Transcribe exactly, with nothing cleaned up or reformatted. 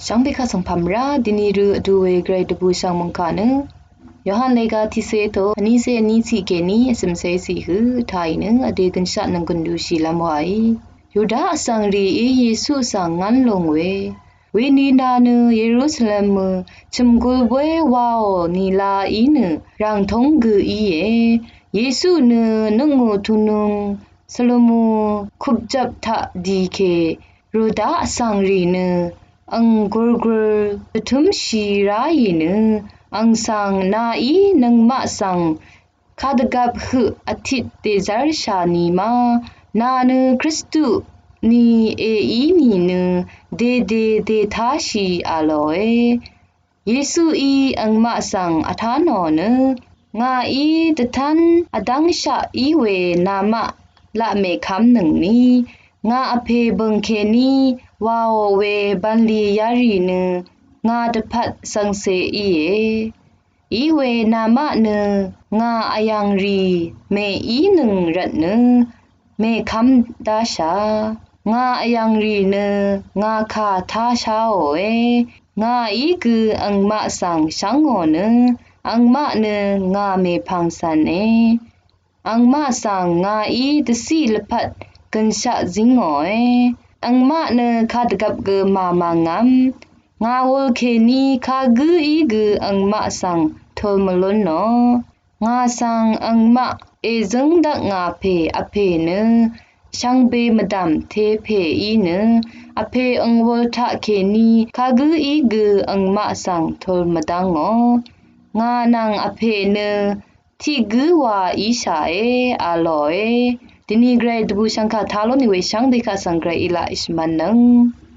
Shvngbe kaq svng pvmra dini rø vdu we gvray dvbù shvng mungkà nø Yohan lega tiqse to vníse vní ciq kèní vsø̀mse ciq hø taq í nø vde gønshaq nvng gøndushì lv́m waí Yuda vsvng rìí Yesu svng ngv́n lùng we. Wení nà nø Yerusalem mø chø̀mgul bóy waò nìla í nø ràngtóng gø íe. Yesu nø nøngò tunung Salomo kupjap taq dì kè Yuda vsvng rì nø ang gurgur dvtǿmshì ráì nø ang svng nàí nøngmaq svng kadvgvp høq vtit dèzv́rshà nìma nà nø Kristu ni èí nìnø dèdè dètáshì a lòe. Yesuí angmaq svng vtá nò nø ngàí dvtán vdv́ngshaq í we namaq laq mèkv́mnøngni ngà vpè bø̀ng kèní waò we bv̀nlì yarì nø ngà dvpvt svngse íe. Iwe namaq nø ngà vyv̀ngrì mèínøng rvtnø mèkv́m dáshà. Ngà vyv̀ngrì nø ngà kà tásháòe. Ngàí gø angmaq svng shv́ngò nø angmaq nø ngà mèpv̀ng cv̀ne. Angmaq svng ngàí dvciq lvpat gønshaq zíngòe. Angmaq nø kadvgvp gø màmàngvm. Ngà wul kèní kagǿí gø angmaq svng tøl mvlún nò. Ngà svng angmaq èzǿng dvk ngà pè vpè nø shvngbe mvdv̀m te pè í nø vpè angwul taq kèní kagǿí gø angmaq svng tøl mvdv́ngò. Ngà nvng vpè nø tiq gǿ wa íshàe a lòe. Dvni gvray dvbù shvngkà tá lónì we shvngbe kaq svng gvray í laq shvmv̄nnøng.